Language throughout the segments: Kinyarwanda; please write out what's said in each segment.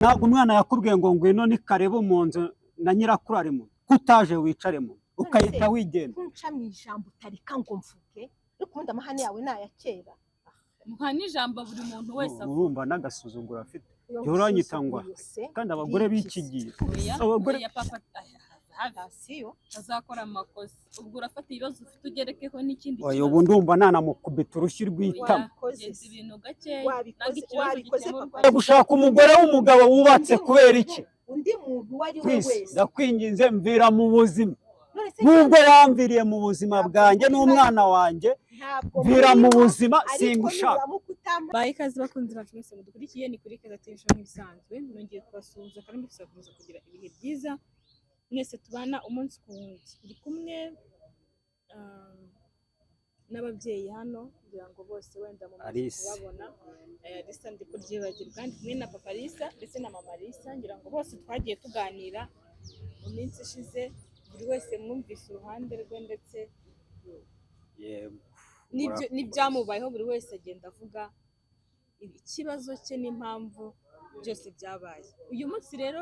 Ntabwo umwana yakubwiye ngo ngwino ni karibu mu nzu na nyirakuru ari mu kutaje wicare mu ukahita wigenda. Ntunca mu ijambo utareka ngo mvuge, ariko ubundi amahane yawe ni aya kera. Muha n'ijambo buri muntu wese avuga. Urumva n'agasuzuguro afite. Iyo Jya uranyita ngo ngusuzuguye se, kandi abagore b'iki gihe Oya, abagore oya papa, aya, have siyo azakora amakosa. Ubwo urafata ibibazo ufite ugerekeho n'ikindi. Oya, ubu ndumva nanamukubita urushyi rw'itama. Wabikoze Genza se. ibintu gakeya. Wabikoze- Ntabwo ikibazo wabikoze, gikemurwa. papa. Gushaka umugore w'umugabo wubatse kubera iki? Undi muntu uwo ari we Please, wese. ndakwinginze, mvira mu buzima. None se Nubwo yamviriye mu buzima bwanjye n'umwana wanjye, ntabwo mvira mu murimo, buzima, ariko singushaka. nuramuka utampa. Baye ikaze bakunzi bacu mwese mudukurikiye, ni kuri Keza TV Show nk'ibisanzwe. Nongeye kubasuhuza kandi mbifuriza gukomeza kugira ibihe byiza mwese tubana umunsi ku wundi. Ndi kumwe n'ababyeyi hano kugira ngo bose wenda mumaze Alice. kubabona. Alisa ndi kuryibagirwa. Ndi kumwe na papa Alisa ndetse na mama Alisa. Ngira ngo bose twagiye tuganira mu minsi ishize, buri wese mwumvise uruhande rwe ndetse Yego. n'ibyamubayeho. Buri wese agenda avuga ikibazo cye n'impamvu byose byabaye. Uyu munsi rero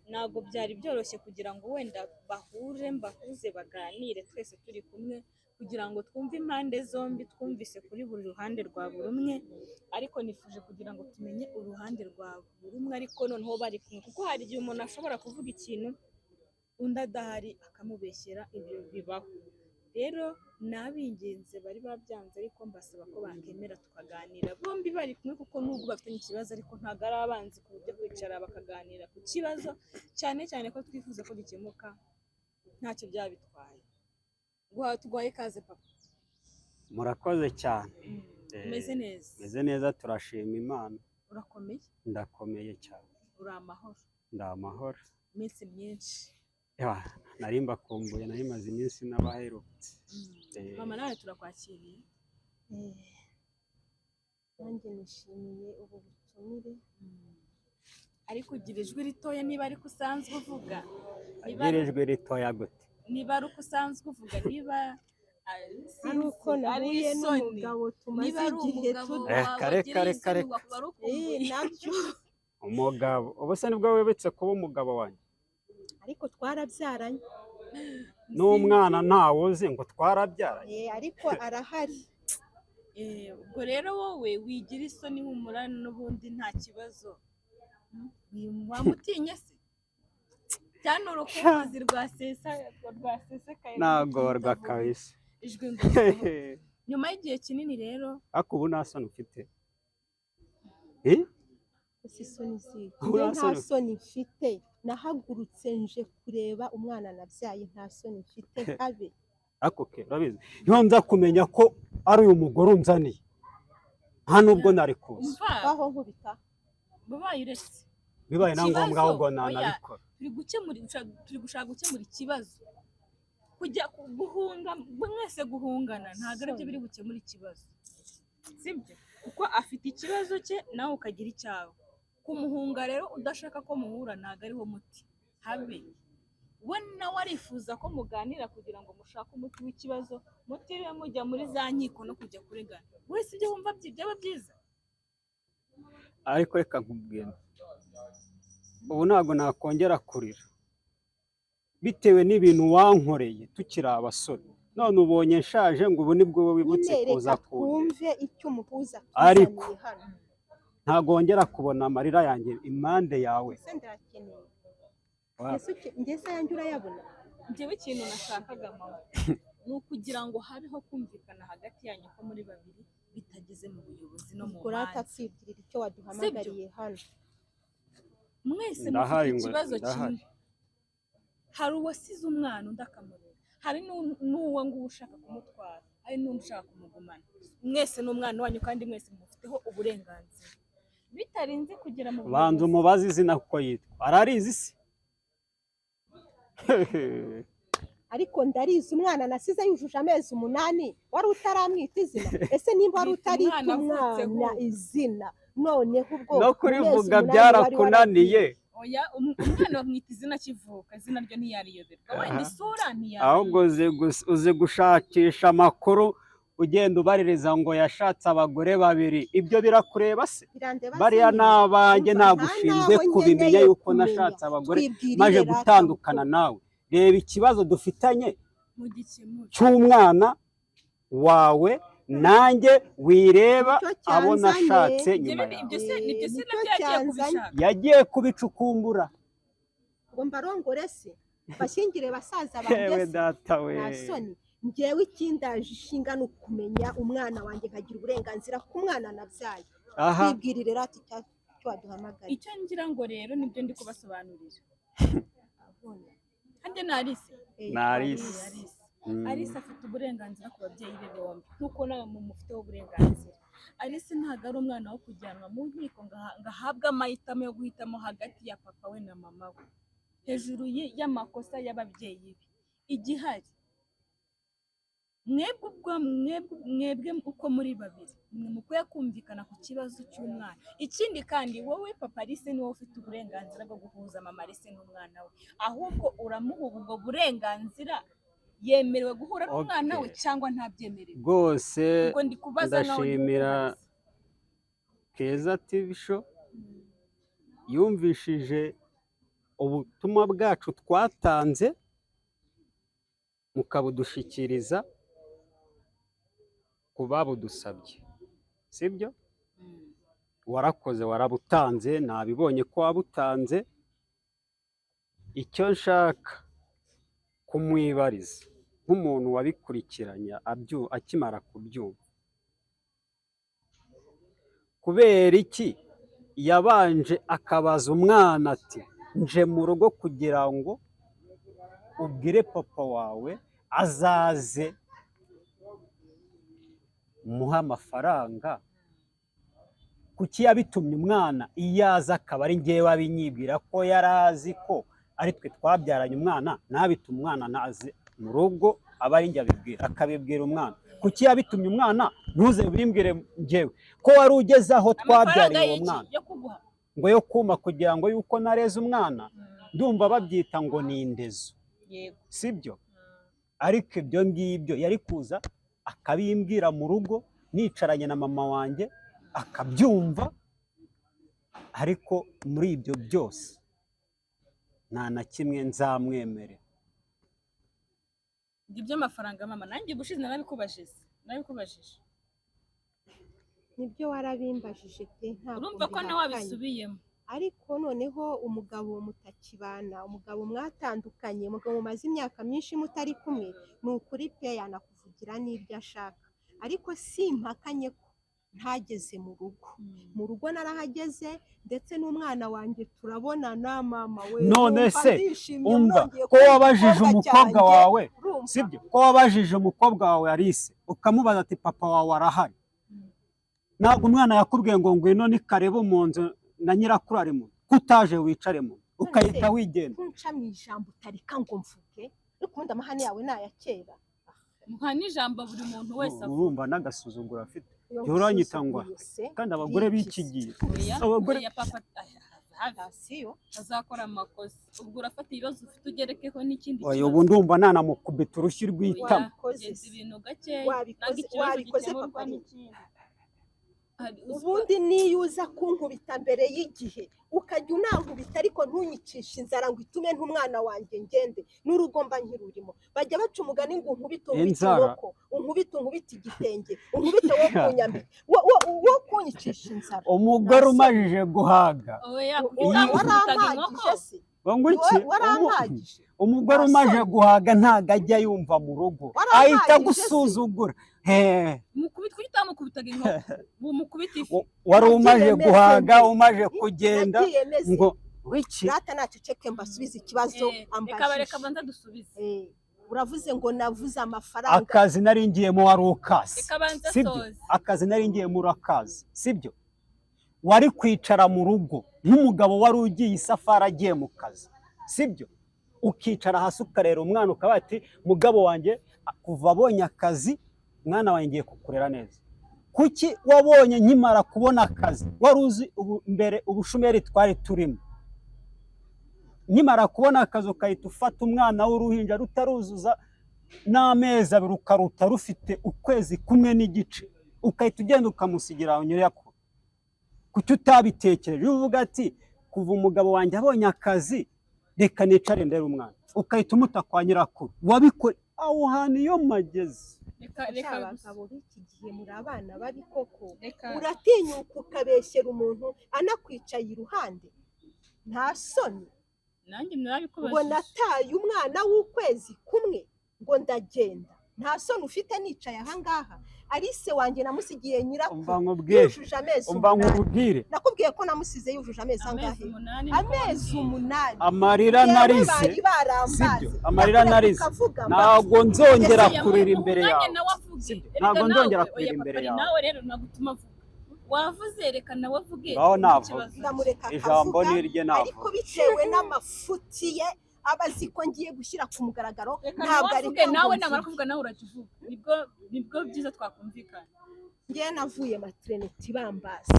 ntabwo byari byoroshye kugira ngo wenda bahure, mbahuze baganire twese turi kumwe, kugira ngo twumve impande zombi. Twumvise kuri buri ruhande rwa buri umwe, ariko nifuje kugira ngo tumenye uruhande rwa buri umwe ariko noneho bari kumwe, kuko hari igihe umuntu ashobora kuvuga ikintu undi adahari akamubeshyera. Ibyo bibaho. Rero n'abinginze bari babyanze, ariko mbasaba ko bakemera tukaganira bombi bari kumwe, kuko nubwo bafitanye ikibazo ariko ntabwo ari abanzi ku buryo kwicara bakaganira ku kibazo, cyane cyane ko twifuza ko gikemuka, ntacyo byaba bitwaye. Guha tuguhaye ikaze, papa. Murakoze cyane. Umeze neza? Meze neza, turashima Imana. Urakomeye? Ndakomeye cyane. Uri amahoro? Ndi amahoro. Iminsi myinshi. Ya, nari mbakumbuye, nari maze iminsi n'abaherutse. Mama, nawe turakwakiriye. Nanjye nishimiye ubu butumire. Ariko ugira ijwi ritoya, niba ariko usanzwe uvuga, niba Agira ijwi ritoya gute? Niba ari uko usanzwe uvuga, niba Ari sinzi, uko ari nahuye isoni. n'umugabo tumaze Niba ari igihe umugabo Reka, reka, wagiriye reka, isoni, reka. wari ukumbuye. Nabyo. Umugabo ubu se nibwo wibutse kuba umugabo wanjye? Ariko twarabyaranye. N'umwana ntawe uzi ngo twarabyaranye. Ariko arahari. Ubwo rero wowe wigira isoni, humura, n'ubundi nta kibazo. Wamutinye se cyane? Urukumbuzi rwasesekaye. Nagorwa kabisa. Ijwi ngo nyuma y'igihe kinini rero. Ariko ubu nta soni ufite? Eh? Ese isoni ziki? Ubu Njye nta nta soni. soni mfite. Nahagurutse nje kureba umwana nabyaye, nta soni mfite habe. Ariko ke urabizi, iyo nza kumenya ko ari uyu mugore unzaniye, nta nubwo nari kuza. Umva. Aho nkubita. Babaye uretse. Bibaye na ngombwa Ikibazo, ahubwo oya. nanabikora. Turi gushaka gukemura ikibazo. Kujya guhunga mwese, guhungana ntabwo aribyo biri bukemure ikibazo, sibyo? Kuko afite ikibazo cye, nawe ukagira icyawe. Kumuhunga rero udashaka ko muhura ntabwo ariwo muti habe. We nawe arifuza ko muganira kugira ngo mushake umuti w'ikibazo, mutiriwe mujya muri za nkiko no kujya kuregana. Wese ibyo wumva byaba byiza. Ariko reka nkubwire, ubu ntabwo nakongera kurira bitewe n'ibintu wankoreye tukiri abasore. None ubonye nshaje ngo ubu nibwo wibutse Nyine kuza reka kundeba. twumve icyo umuhuza Ariko atuzaniye hano. ntabwo wongera kubona amarira yanjye impande yawe. Ese ndakeneye? Ese ngeze ayanjye urayabona? Njyewe ikintu nashakaga, mama, ni ukugira ngo habeho kumvikana hagati yanyu ko muri babiri, bitageze mu buyobozi no mu Kurata manza. twibwirira icyo waduhamagariye hano. Mwese Ndahari mufite ngo ikibazo ndahari. kimwe. Hari uwasize umwana undi akamurera, hari n'uwo nguwo ushaka kumutwara, hari n'undi ushaka kumugumana. Mwese ni umwana wanyu kandi mwese mufiteho uburenganzira, bitarinze kugera mu Banza buyobozi. umubaze izina kuko yitwa, ararizi se? Ariko ndarizi. Umwana nasize yujuje amezi 8, wari utaramwita izina? Ese nimba wari Wita utarita umwana avutse umwana ahubwo. izina, noneho ubwo No mu mezi kurivuga 8 wari byarakunaniye. Oya, umwana bamwita izina akivuka. Izina ryo ntiyariyoberwa, wenda Aha. isura Ahubwo ntiyariyoberwa. uzi gushakisha amakuru. ugenda ubaririza ngo yashatse abagore babiri, ibyo birakureba se? Birandeba se Bariya nyine? ni abanjye, Umva, ntabwo nta ushinzwe n'aho kubimenya nkeneye yuko kumenya. nashatse abagore Twibwirire maje rata gutandukana mukuru. nawe. Reba ikibazo dufitanye Mugikemure. cy'umwana wawe, nanjye wireba Nicyo abo cyanzanye. nashatse Ibyo nyuma ibyo yawe. se nibyo se Nicyo nabyo yagiye cyanzanye. kubishaka. Yagiye kubicukumbura. Ngo mbarongore se, bashyingire basaza banjye Yewe se? data we! Nta soni? Njyewe ikindaje ishinga ni ukumenya umwana wanjye, nkagira uburenganzira ku mwana nabyaye. Aha. Twibwirire rata icyo waduhamagaye. Icyo ngira ngo rero nibyo ndi kubasobanurira. Harya ni Alice? Eh, Ni Alice. Alice. Alice afite uburenganzira ku babyeyi be bombi nk'uko nawe mumufiteho uburenganzira. Alice ntabwo ari umwana wo kujyanwa mu nkiko ngo ahabwe amahitamo yo guhitamo hagati ya papa we na mama we, hejuru y'amakosa y'ababyeyi be. Igihari, mwebwe ubwo mwebwe uko muri babiri, mwe mukwiye kumvikana ku kibazo cy'umwana. Ikindi kandi, wowe papa Alice, ni wowe ufite uburenganzira bwo guhuza mama Alice n'umwana we. Ahubwo uramuha ubwo burenganzira, yemerewe guhura n'umwana we cyangwa ntabyemerewe? Rwose Ubwo ndi kubaza nawe, ndi ndashimira kukubaza. Keza TV Show yumvishije ubutumwa bwacu twatanze, mukabudushikiriza ku babudusabye, sibyo? Warakoze, warabutanze, nabibonye ko wabutanze. Icyo nshaka kumwibariza nk'umuntu wabikurikiranye akimara kubyumva, kubera iki yabanje akabaza umwana ati: "Nje mu rugo kugira ngo ubwire papa wawe azaze muhe amafaranga"? Kuki yabitumye umwana, iyo aza akaba ari ngewe abinyibwira, ko yari azi ko ari twe twabyaranye umwana, ntabitume umwana, naze mu rugo aba ari njye abibwira, akabibwira umwana? Kuki yabitumye umwana, ntuze ubimbwire njyewe, ko wari ugeze aho Amafaranga twabyariye uwo y'iki? mwana? Yo kuguha? Ngo yo kuma kugira ngo yuko nareze umwana. Ndumva babyita ngo ni indezo. Yego. Sibyo? Ariko ibyo ngibyo yari kuza akabimbwira mu rugo, nicaranye na mama wanjye akabyumva. Ariko muri ibyo byose nta na kimwe nzamwemerera. Ibyo by'amafaranga, mama, nanjye ubushize narabikubajije. Nibyo, warabimbajije pe, ntabwo Urumva ko nawe mbihakanye. wabisubiyemo. Ariko noneho umugabo mutakibana, umugabo mwatandukanye, umugabo mumaze imyaka myinshi mutari kumwe, ni ukuri pe, yanakuvugira n'ibyo ashaka. Ariko simpakanye ko ntageze mu rugo. Mu rugo narahageze, ndetse n'umwana wanjye turabonana. Mama we, None numva se, ndishimye, umva, nongeye ko kubona wabajije umukobwa umukobwa cyanjye, wawe, urumva? sibyo? Ko wabajije umukobwa wawe Alice, ukamubaza ati: "Papa wawe arahari?" Ntabwo umwana yakubwiye ngo: "Ngwino, ni karibu mu nzu, na nyirakuru ari mu nzu"? Ko utaje wicare mu nzu, ukahita wigenda? Kunca mu ijambo utareka ngo mvuge, ariko ubundi amahane yawe ni aya kera. Muha n'ijambo buri muntu wese avuga. Urumva n'agasuzuguro afite. Iyo Jya uranyita ngo ngusuzuguye se, kandi abagore b'iki gihe, Oya, abagore oya, papa, have. Siyo? Azakora amakosa, ubwo urafata ibibazo ufite ugerekeho n'ikindi. Oya, ubu ndumva nanamukubita urushyi rw'itama. Wabikoze Genza se. ibintu gakeya. Wabikoze- Ntabwo ikibazo wabikoze, gikemurwa papa. n'ikindi. Ubundi niyo uza kunkubita mbere y'igihe, ukajya unankubita ariko ntunyicishe inzara ngo itume ntumwana wanjye ngende n'urugo mba nkirurimo. Bajya baca umugani ngo unkubite, unkubite Inzara. inkoko, unkubite, unkubite igitenge, unkubite wo kunyambika, wo kunyicisha inzara. Umugore umajije guhaga. Oya, Warampagije inkoko. se? Ngo iki? Warampagije. Umugore umaje guhaga ntago ajya yumva mu rugo. Warampagije Ahita se? agusuzugura. He. Mukubita, kuki utamukubitaga inkoko? Mukubita ifi. Wari umaje Nagiye meze guhaga, nte? umaje kugenda. Nagiye meze Ngo iki? Rata naceceke mbasubize ikibazo Reka bareka ambajije. Abanza dusubize. Uravuze ngo navuze amafaranga. Akazi nari ngiyemo wari ukazi, Reka abanza sibyo? asoze. Akazi nari ngiyemo urakazi, sibyo? Wari kwicara mu rugo nk'umugabo wari ugiye isafari, agiye mu kazi, sibyo? Ukicara hasi ukarera umwana, ukaba ati: "Mugabo wanjye kuva abonye akazi, mwana wanjye ngiye kukurera neza." Kuki wabonye nkimara kubona akazi, wari uzi ubu mbere ubushomeri twari turimo, nkimara kubona akazi ukahita ufata umwana w'uruhinja rutaruzuza n'amezi 2 ukaruta rufite ukwezi kumwe n'igice, ukahita ugenda ukamusigira nyirakuru? Kuki utabitekereje? Iyo uvuga ati kuva umugabo wanjye abonye akazi reka nicare ndere umwana, ukahita umuta kwa nyirakuru, wabikora aho hantu iyo mageze. Reka reka Abagabo b'iki gihe muri abana babi koko. Reka. Uratinyuka ukabeshyera umuntu anakwicaye iruhande, nta soni? Nanjye Ngo narabikubajije. nataye umwana w'ukwezi kumwe ngo ndagenda, nta soni ufite? Nicaye ahangaha, Alice wanjye namusigiye Umva nyirakuru nkubwire. yujuje amezi Umva 8. nkubwire. Nakubwiye ko namusize yujuje amezi Amezi angahe? 8. Amezi 8. Amarira Yewe, narize, bari barambaze. sibyo? Amarira Nakubwiye narize, ukavuga ntabwo nzongera Ese kurira imbere umwanya yawe. nawe avuge. Sibyo? Erega Ntabwo nawe, nzongera oya, kurira imbere papa, yawe. Nawe rero nagutuma avuga, wavuze, reka nawe avuge. Ngaho navuga. Ikibazo. Ndamureka Ijambo akavuga, ni irye, ariko navuga. bitewe n'amafuti ye aba azi ko ngiye gushyira ku mugaragaro, Reka ntabwo nawe ari avuge, nawe namara kuvuga nawe urajya uvuga, nibwo byiza twakumvikana. Ngewe navuye maternité bambaza,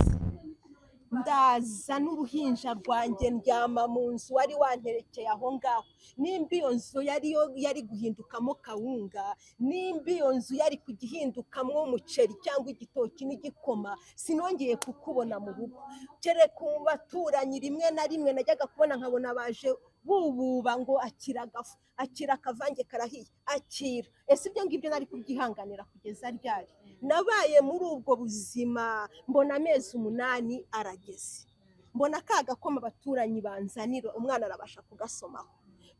ndaza n'uruhinja rwanjye, ndyama mu nzu wari wanterekeye aho ngaho. Nimba iyo nzu yari yo yari guhindukamo kawunga, nimba iyo nzu yari kujya ihindukamo umuceri cyangwa igitoki n'igikoma, sinongeye kukubona mu rugo, kereka mu baturanyi. Rimwe na rimwe najyaga kubona nkabona baje bububa ngo akira agafu, akira akavange karahiye, akira. Ese ibyo ngibyo nari kubyihanganira kugeza ryari? Nabaye muri ubwo buzima, mbona amezi 8 arageze, mbona ka gakoma abaturanyi banzanira umwana arabasha kugasomaho,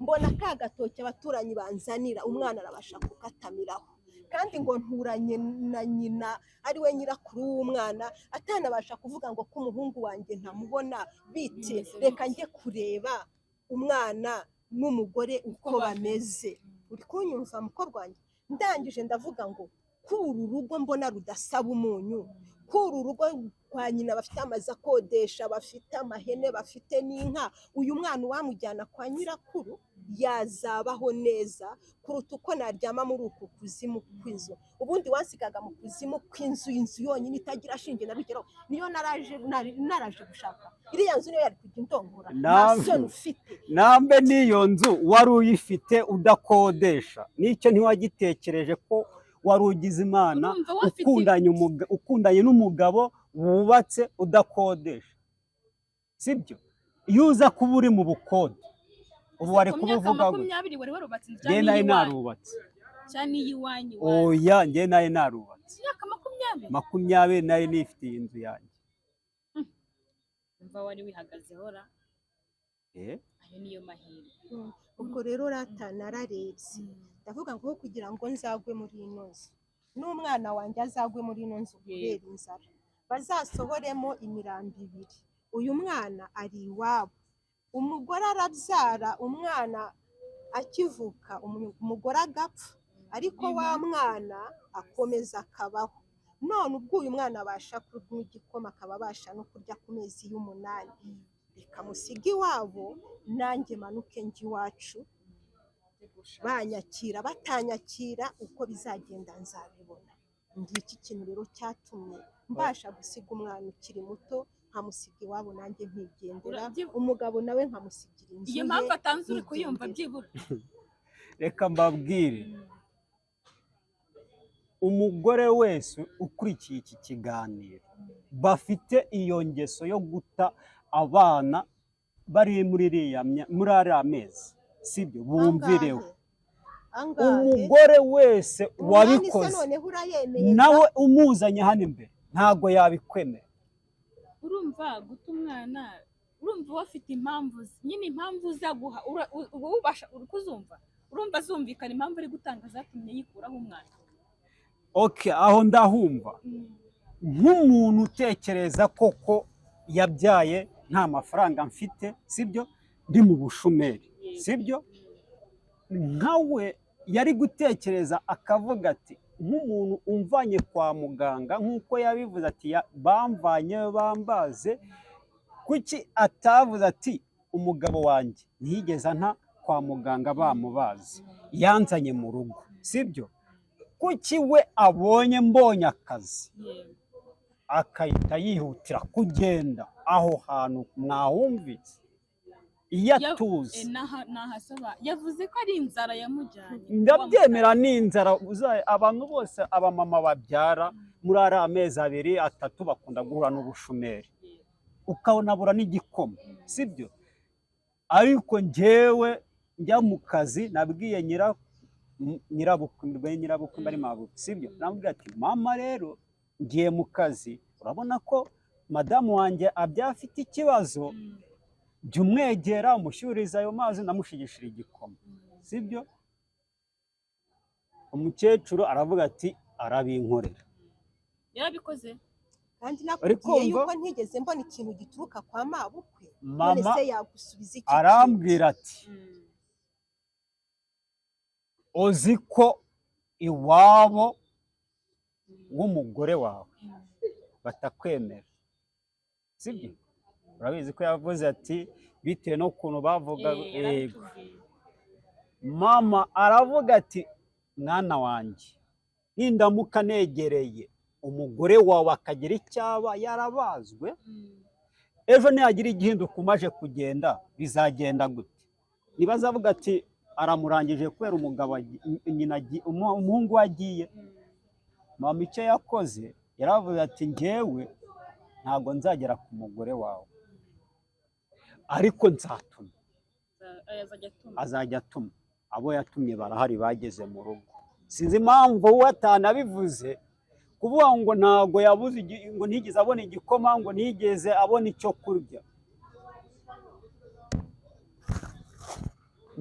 mbona ka gatoki abaturanyi banzanira umwana arabasha kugatamiraho, kandi ngo nturanye na nyina ari we nyirakuru w'umwana, atanabasha kuvuga ngo ko umuhungu wanjye ntamubona bite, reka njye kureba umwana n'umugore uko bameze. Uri kunyumva, mukobwa wanjye? Ndangije ndavuga ngo kuri uru rugo mbona rudasaba umunyu, kuri uru rugo kwa nyina bafite amazu akodesha, bafite amahene, bafite n'inka, uyu mwana uwamujyana kwa nyirakuru yazabaho neza kuruta uko naryama muri uku kuzimu kw'inzu. Ubundi wansigaga mu kuzimu kw'inzu, inzu yonyine itagira shinge na rugero, niyo naraje naraje gushaka. Iriya nzu niyo yari kujya indongora. Nta soni ufite? Nambe n'iyo nzu wari uyifite udakodesha, n'icyo ntiwagitekereje ko wari ugize Imana Urumva wafite ukundanye n'umugabo wubatse udakodesha, sibyo? Iyo uza kuba uri mu bukode ubu wari Ku kuba myaka uvuga gutya. 20 wari warubatse inzu? Njye nari Cyangwa n'iyiwanyu? narubatse. Cyangwa n'iyiwanyu iwanyu? Oya, njye nari narubatse. Imyaka 20? 20 nari nifitiye inzu yanjye. Umva, wari wihagazeho ra. Ayo niyo mahirwe. Ubwo rero rata nararebye, ndavuga ngo kugira ngo nzagwe muri ino nzu n'umwana wanjye azagwe muri ino nzu kubera inzara, bazasohoremo imirambo ibiri. Uyu mwana ari iwabo, umugore arabyara, umwana akivuka umugore agapfa, ariko wa mwana akomeza akabaho. None ubwo uyu mwana abasha kunywa igikoma, akaba abasha no kurya ku mezi y'8, reka musige iwabo nanjye manuke njye iwacu. Banyakira batanyakira, uko bizagenda nzabibona. Ngiki kintu rero cyatumye mbasha gusiga umwana ukiri muto, nkamusiga iwabo nanjye nkigendera, umugabo nawe nkamusigira inzu Iyo ye, mpamvu atanze uri kuyumva nkigendera. byibura? Reka mbabwire, umugore wese ukurikiye iki kiganiro bafite iyo ngeso yo guta abana bari muri iriya muri ariya mezi, sibyo? Bumvireho. Angahe? Umugore wese 8 se? wabikoze, Noneho urayemeye? nawe umuzanye hano imbere ntabwo yabikwemera. Urumva guta umwana, urumva uba afite impamvu nyine, impamvu uzaguha uba ubasha uri kuzumva, urumva zumvikana impamvu ari gutanga zatumye yikuraho umwana. Okay, aho ndahumva nk'umuntu utekereza koko yabyaye nta mafaranga mfite, sibyo? Ndi mu bushomeri, sibyo? Nkawe yari gutekereza akavuga ati nk'umuntu umvanye kwa muganga, nk'uko yabivuze ati bamvanye bambaze, kuki atavuze ati umugabo wanjye ntiyigeze anta kwa muganga bamubaze, yanzanye mu rugo, sibyo? Kuki we abonye mbonye akazi akahita yihutira kugenda? Aho hantu mwahumvise? Iyo atuzi Yavuze ko ari inzara yamujyanye. Ndabyemera, ni inzara. Abantu bose, abamama babyara muri ari amezi 2, 3, bakunda guhura n'ubushomeri, ukabona abura n'igikoma, sibyo? Ariko njyewe njya mu kazi nabwiye nyirabukwe, nyirabukwe ari mabukwe, sibyo? Namubwiye ati: "Mama, rero ngiye mu kazi, urabona ko madamu wanjye abyaye afite ikibazo, jya umwegera umushyurize ayo mazi, ndamushigishira igikoma," sibyo? Umukecuru aravuga ati: "Arabinkorera." Yarabikoze. Kandi Uri nakubwiye kumva? yuko ntigeze mbona ikintu gituruka kwa mabukwe. None Mama se yagusubiza iki? arambwira ati: "Uzi ko iwabo w'umugore wawe batakwemera, sibyo?" Urabizi ko yavuze ati bitewe n'ukuntu bavuga. Yego. Mama aravuga ati: "Mwana wanjye, nindamuka negereye umugore wawe akagira icyaba yarabazwe, ejo nihagira igihinduka umaje kugenda, bizagenda gute? Niba azavuga ati aramurangije kubera umugabo nyina umuhungu we agiye." Mama icyo yakoze, yaravuze ati: "Njyewe ntabwo nzagera ku mugore wawe, ariko nzatuma." Azajya atuma. Azajya atuma. Abo yatumye barahari, bageze mu rugo. Sinzi impamvu we atanabivuze, kuvuga ngo ntabwo yabuze ngo ntiyigeze abona igikoma, ngo ntiyigeze abona icyo kurya.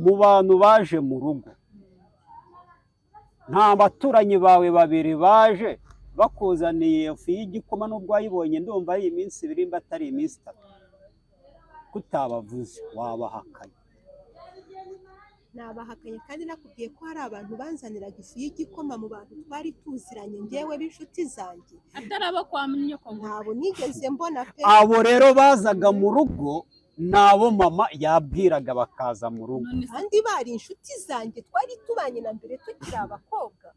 Mu bantu baje mu rugo, nta baturanyi bawe babiri baje bakuzaniye ifu y'igikoma, n'ubwo wayibonye ndumva ari iminsi 2 mba atari iminsi 3, kutabavuze wabahakanye? Nabahakanye, kandi nakubwiye ko hari abantu banzaniraga ifu y'igikoma mu bantu twari tuziranye, ngewe b'inshuti zanjye. Ataraba kwa nyoko? Ntabwo nigeze mbona pe. Abo rero bazaga mu rugo nabo mama yabwiraga bakaza mu rugo. None se? Kandi bari inshuti zanjye, twari tubanye na mbere tukiri abakobwa.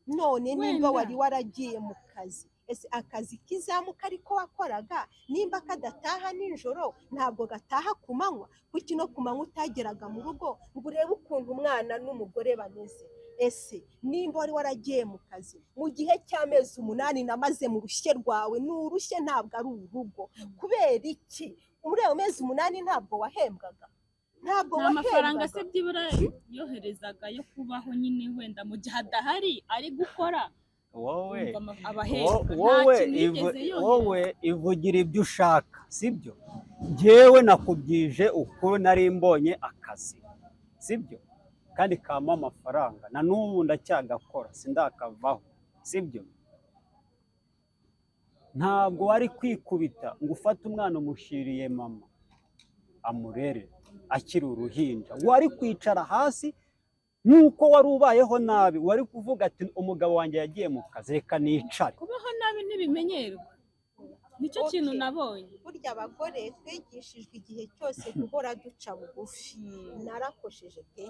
None nimba Wenda. wari waragiye mu kazi, ese akazi k'izamuka ariko wakoraga, nimba kadataha nijoro, ntabwo gataha ku manywa? Kuki no ku manywa utageraga mu rugo ngo urebe ukuntu umwana n'umugore bameze? Ese nimba wari waragiye mu kazi mu gihe cy'amezi 8 namaze mu rushye rwawe, ni urushye ntabwo ari urugo, kubera iki muri ayo mezi 8 ntabwo wahembwaga? Ntabwo Nta mafaranga se wahembwaga. byibura yoherezaga yo kubaho nyine, wenda mu gihe adahari ari gukora? Wowe Wumva abahembwa nta wowe kintu yigeze yohereza. Wowe ivugira ibyo ushaka, sibyo? Njyewe nakubyije ukuri, nari mbonye akazi, sibyo? Kandi kampa amafaranga, na n'ubu ndacyagakora, sindakavaho, sibyo? Ntabwo wari kwikubita ngo ufate umwana umushyiriye mama amurere akiri uruhinja. Wari kwicara hasi nk'uko wari ubayeho nabi, wari kuvuga ati: "Umugabo wanjye yagiye mu kazi, reka nicare." Kubaho nabi ntibimenyerwa, nicyo Okay. kintu nabonye. Burya abagore twigishijwe igihe cyose guhora duca bugufi. Narakosheje pe,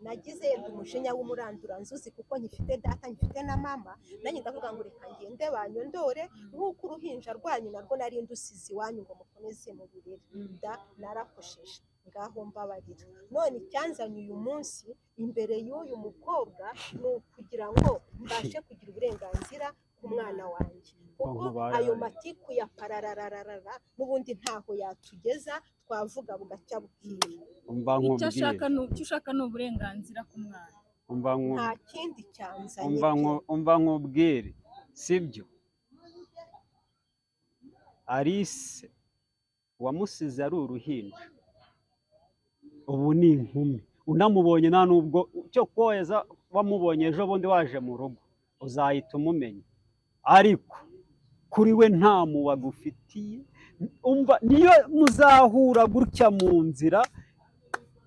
nagize yenda umujinya w'umuranduranzuzi kuko nkifite data, nkifite na mama. Nanjye ndavuga ngo reka ngende banyondore nk'uko uruhinja rwanyu narwo nari ndusize iwanyu ngo mukomeze mu burere. Da, narakosheje, ngaho mbabarira. None icyanzanye uyu munsi imbere y'uyu mukobwa ni ukugira ngo mbashe kugira uburenganzira ku mwana wanjye, kuko Nkubaye ayo ari. matiku ya pararararara n'ubundi ntaho yatugeza, twavuga bugacya bukira. Umva Icyo nkubwire. ashaka ni icyo ushaka ni uburenganzira ku mwana. Umva Nta kindi cyanzanye umva pe. Umva nkubwire, sibyo? Alice wamusize ari uruhinja, ubu ni inkumi. Unamubonye, nta nubwo cyo koheza wamubonye ejo bundi waje mu rugo uzahita umumenya, ariko kuri we nta muwa agufitiye. Umva, niyo muzahura gutya mu nzira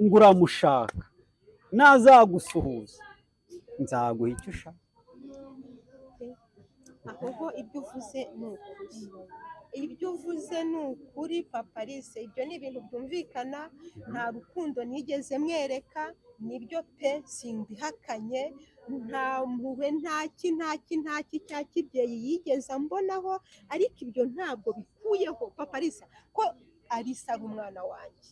ngo uramushaka, nazagusuhuza nzaguha icyo ushaka. Aho ho ibyo uvuze ni ukuri, ibyo uvuze ni ukuri papa Alice, ibyo ni ibintu byumvikana. Nta rukundo nigeze mwereka, nibyo pe, simbihakanye. Nta mpuhwe, ntaki ntaki ntaki cya kibyeyi yigeze ambonaho, ariko ibyo ntabwo bikuyeho papa Alice ko Alice ari umwana wanjye.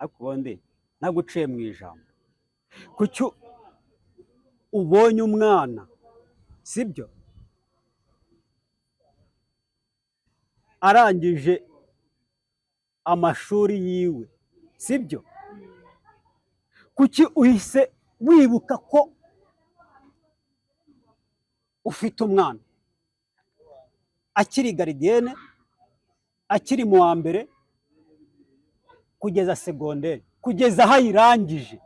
Ariko ubundi naguciye mu ijambo, kuki ubonye umwana, sibyo, arangije amashuri yiwe, sibyo, kuki uhise wibuka ko ufite umwana akiri gardienne, akiri mu wa mbere kugeza secondaire, kugeza aho ayirangije,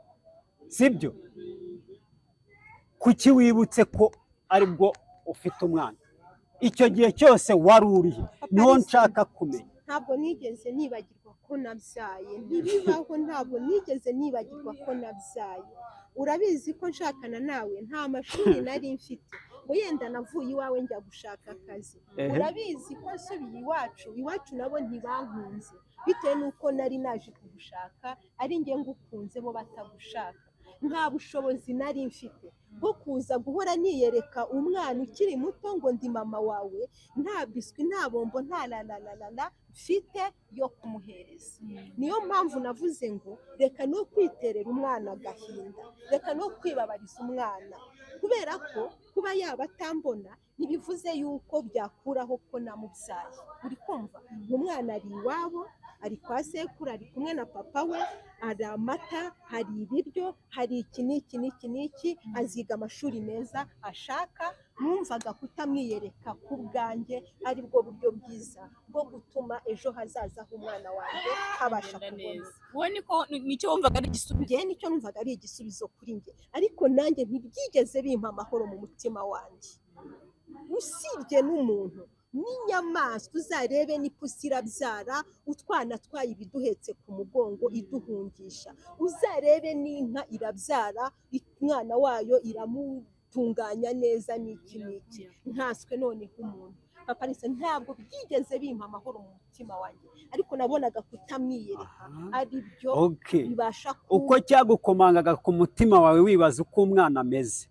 sibyo? Kuki wibutse ko aribwo ufite umwana? Icyo gihe cyose wari urihe? Niho nshaka kumenya. Ntabwo nigeze nibagirwa ko nabyaye, ntibibaho, ntabwo nigeze nibagirwa ko nabyaye. Urabizi ko nshakana nawe nta mashuri nari mfite, ngo yenda navuye iwawe njya gushaka akazi. Urabizi ko nsubiye iwacu, iwacu nabo ntibankunze bitewe n'uko nari naje kugushaka ari njye ngukunze, bo batagushaka. Nta bushobozi nari mfite bwo kuza guhora niyereka umwana ukiri muto ngo ndi mama wawe, nta biswi, nta bombo, nta la la la la la mfite yo kumuhereza. Niyo mpamvu navuze ngo reka no kwiterera umwana agahinda, reka no kwibabariza umwana, kubera ko kuba yaba atambona ntibivuze yuko byakuraho ko namubyaye. Uri kumva, umwana ari iwabo, ari kwa sekuru, ari kumwe na papa we, hari amata, hari ibiryo, hari iki n'iki n'iki n'iki, aziga amashuri meza ashaka. Numvaga kutamwiyereka ku bwanjye ari bwo buryo bwiza bwo gutuma ejo hazaza h'umwana wanjye habasha Kugenda kuboneka. neza. Wowe niko nicyo wumvaga ari igisubizo? Njyewe nicyo numvaga ari igisubizo kuri njye, ariko nanjye ntibyigeze bimpa amahoro mu mutima wanjye. Usibye n'umuntu, n'inyamaswa, uzarebe n'ipusi irabyara utwana twayo ibiduhetse ku mugongo iduhungisha. Uzarebe n'inka irabyara umwana wayo iramutunganya neza n'iki n'iki, nkanswe noneho umuntu. Papa Alice, ntabwo byigeze bimpa amahoro mu mutima wanjye, ariko nabonaga kutamwiyereka ari byo bibasha Uko cyagukomangaga ku mutima wawe wibaza uko umwana ameze,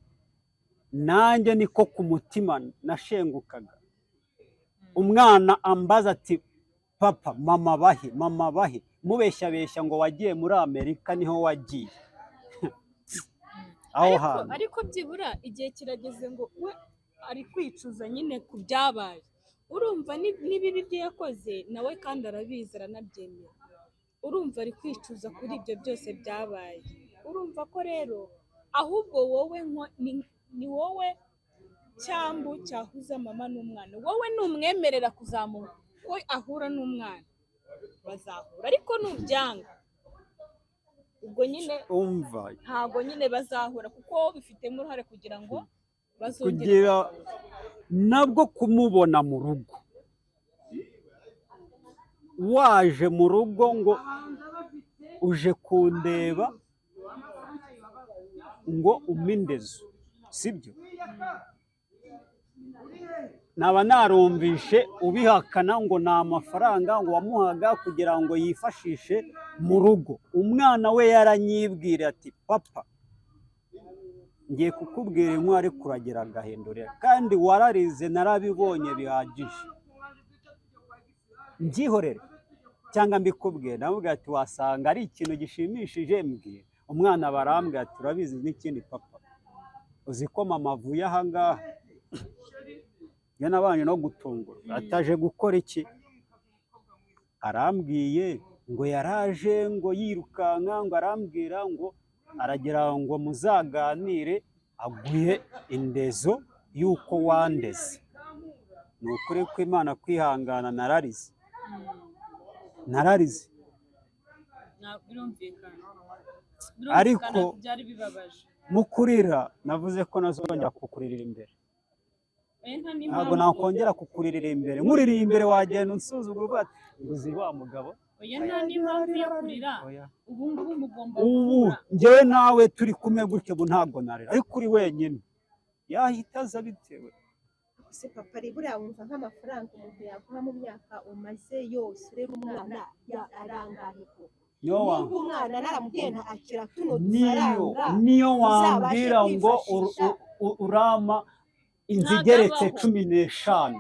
nanjye niko ku mutima nashengukaga. Umwana ambaza ati: "Papa, mama bahe, mama bahe?" Mubeshyabeshya ngo wagiye muri Amerika, niho wagiye aho Ariko hantu. Ariko byibura igihe kirageze ngo we ari kwicuza nyine ku byabaye. Urumva n'ibibi byo yakoze nawe kandi arabizi, aranabyemera. Urumva ari kwicuza kuri ibyo byose byabaye. Urumva ko rero ahubwo wowe ni wowe cyambu cyahuza mama n'umwana. Wowe numwemerera kuzamuka ko ahura n'umwana, bazahura, ariko nubyanga ubwo nyine Umva. ntabwo nyine bazahura, kuko wowe ubifitemo uruhare kugira ngo bazongere Kugira nabwo kumubona mu rugo, waje mu rugo ngo uje kundeba ngo umpe indezo, sibyo? Naba narumvishe ubihakana ngo ni amafaranga ngo wamuhaga kugira ngo yifashishe mu rugo. Umwana we yaranyibwira ati: "Papa, ngiye kukubwira inkuru, ariko uragira agahindurira kandi wararize, narabibonye bihagije, mbyihorere cyangwa mbikubwire?" Namubwira ati: "Wasanga ari ikintu gishimishije, mbwira." Umwana barambwira ati: "Urabizi n'ikindi papa, uzi ko mama avuye aha ngaha?" Njye nabanje no gutungurwa, ataje gukora iki? Arambwiye ngo yaraje ngo yirukanka, ngo arambwira ngo aragira ngo muzaganire, aguhe indezo y'uko wandeze. Ni ukuri kw'Imana, kwihangana nararize, nararize. Birumvikana. Ariko Birumvikana, byari bibabaje. Mu kurira navuze ko nazongera kukuririra imbere. Oya, nta Ntabwo n'impamvu. nakongera kukuririra imbere. Nkuririye imbere wagenda unsuzugura uvuga ati ngo uzi wa mugabo. Oya, nta n'impamvu yo kurira. Oya. Ubu ngubu mugomba Ubu guhura. njyewe nawe turi kumwe gutyo, ubu ntabwo narira, ariko uri wenyine yahita aza bitewe. Se papa, rero buriya wumva nk'amafaranga umuntu yaguha mu myaka umaze yose urera umwana arangahe koko? Niyo wa Niba umwana naramubwiye nta akira tuno niyo dufaranga niyo uzabashe wambwira ngo kwifashisha. urama inzu Ntabwo igeretse abaho. 15.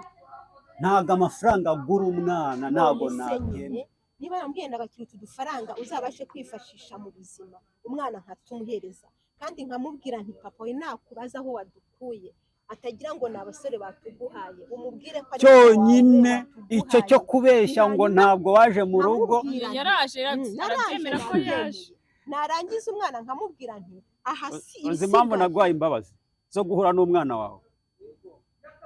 Ntabwo amafaranga agura umwana, ntabwo None se nabyemera. Nyine niba yambwiye ndagakira utu dufaranga uzabashe kwifashisha mu buzima, umwana nkatumuhereza kandi nkamubwira nti: "Papa we nakubaza aho wadukuye, atagira ngo ni abasore batuguhaye, umubwire ko ari papa wawe Cyonyine icyo cyo watuguhaye." kubeshya ngo Hanyuma ntabwo waje mu rugo. nkamubwira nti, Yaraje, naraje, arabyemera ko yaje. nabyemeye. Narangiza umwana nkamubwira nti: "Aha si Uzi impamvu ibisigaye." naguhaye imbabazi zo guhura n'umwana wawe?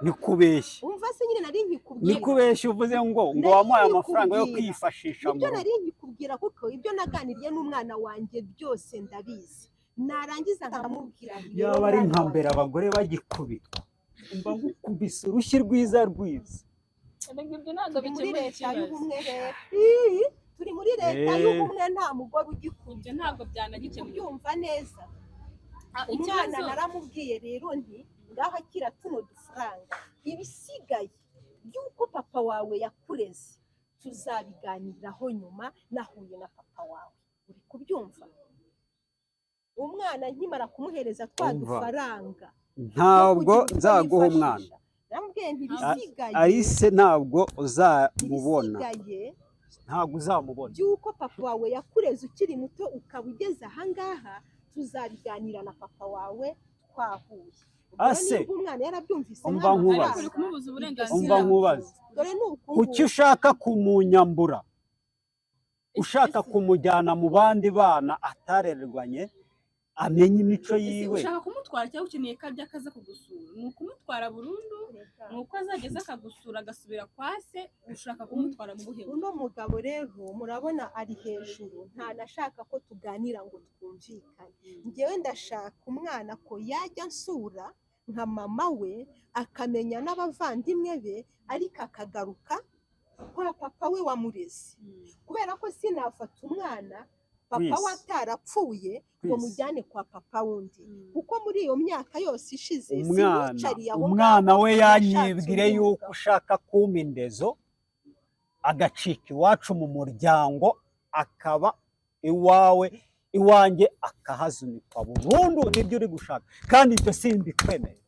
Ni kubeshya. Umva se nyine, nari Ni nkikubwira. kubeshya uvuze ngo Nari wamuhaye amafaranga yo nkikubwira. kwifashisha mu Nibyo rugo. nari nkikubwira, kuko ibyo naganiriye n'umwana wanjye byose ndabizi. Narangiza nkamubwira nti: "Rero Yaba ari mwana nka wanjye, mbere abagore bagikubitwa, mba ngukubise urushyi rwiza rwiza. Erega ibyo ntabwo Turi muri bikemura leta ikibazo. y'ubumwe rero. Ii, turi muri leta y'ubumwe, nta mugore ugikubita. Ibyo ntabwo byanagikemura. Kubyumva neza. Umwana Ikibazo naramubwiye rero nti: "Ngaho akira tuno dufaranga, ibisigaye by'uko papa wawe yakureze tuzabiganiraho nyuma nahuye na papa wawe." Uri kubyumva? Umwana nkimara kumuhereza twa Umva. dufaranga yo Ntabwo kugira uko nzaguha umwana. yifashisha, naramubwiye nti: "Ibisigaye, Alice, ntabwo uzamubona. ibisigaye Ntabwo uzamubona. by'uko papa wawe yakureze ukiri muto ukaba ugeze ahangaha, tuzabiganira na papa wawe twahuye." Ubwo rero Ase, niba umwana yarabyumvise umva ariko nkubaze. uri kumubuza uburenganzira. Umva nkubaze. Dore ni uku Kuki nguku. ushaka kumunyambura, ushaka kumujyana mu bandi bana atarerwanye, amenye imico Ese yiwe? ushaka kumutwara cyangwa ukeneye ko ajya akaza kugusura? Ni ukumutwara burundu, ni uko azageza akagusura agasubira kwa se? Ushaka kumutwara mu buhe buryo? Uno mugabo rero murabona ari hejuru, ntanashaka ko tuganira ngo twumvikane. Njyewe ndashaka umwana ko yajya ansura nka mama we, akamenya n'abavandimwe be, ariko akagaruka kwa papa we wamureze, kubera ko sinafata umwana papa Kwisi. we atarapfuye ngo Kwisi. mujyane kwa papa wundi, kuko muri iyo myaka yose ishize Umwana sinicariye aho umwana ngaho we nashatse yanyibwire undi yuko mugabo. ushaka kumpa indezo, agacika iwacu mu muryango, akaba iwawe, iwanjye akahazunikwa burundu. Nibyo uri gushaka, kandi ibyo simbikwemerera.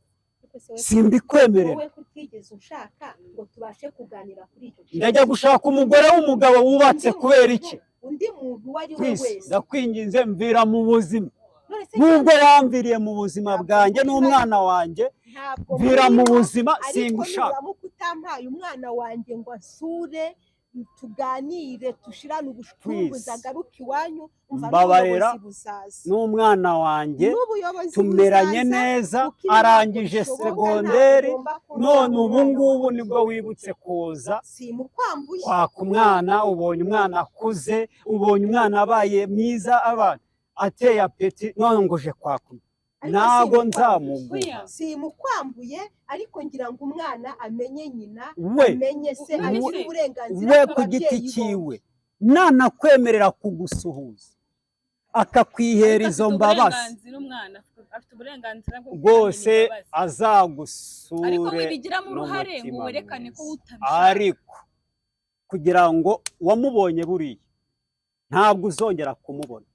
Ariko se wowe, Simbikwemerera. wowe kutigeze unshaka ngo tubashe kuganira kuri icyo kibazo. Ndajya gushaka umugore w'umugabo wubatse Undi kubera muntu- iki? Undi muntu uwo ari we Kwisi, wese. ndakwinginze, mvira mu buzima. None se Nubwo wamviriye mu buzima Ntabwo bwanjye murimo, n'umwana wanjye, ntabwo mvira mu murimo, buzima, ariko singushaka. nuramuka utampaye umwana wanjye ngo ansure, tuganire, dushirane ubushumbuzi, Please. agaruke iwanyu, umva, Mbabarira. n'ubuyobozi buzaza. N'umwana wanjye N'ubuyobozi tumeranye buzaza, neza, kuko ibi ntabwo arangije bishoboka, segonderi. ntabwo ugomba kuntwara None ubu umwana ngubu wanjye. nibwo wibutse kuza Simukwambuye. kwaka umwana. Ubonye umwana akuze, ubonye umwana abaye mwiza, abana ateye appétit, none ngo uje kwaka umwana. Ariko Ntabwo simukwambuye. nzamuguha. Simukwambuye, ariko ngira ngo umwana amenye nyina, We amenye se, None agire se, uburenganzira we ku ku giti babyeyi bombi. cyiwe, nanakwemerera kugusuhuza, akakwihera Ariko izo afite mbabazi, uburenganzira, umwana afite uburenganzira bwo rwose guhabwa imbabazi. Azagusure Ariko wibigiramo uruhare ngo n'umutima werekane ko mwiza. utabishaka. Ariko kugira ngo wamubonye buriya, ntabwo uzongera kumubona.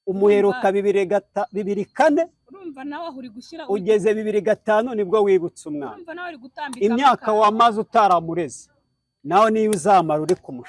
Umuheruka 2004. Urumva nawe aho uri gushyira Ugeze 2005 nibwo wibutse umwana. Urumva nawe uri gutambika Imyaka amakara. wamaze utaramureze, nawe niyo uzamara uri kumushaka.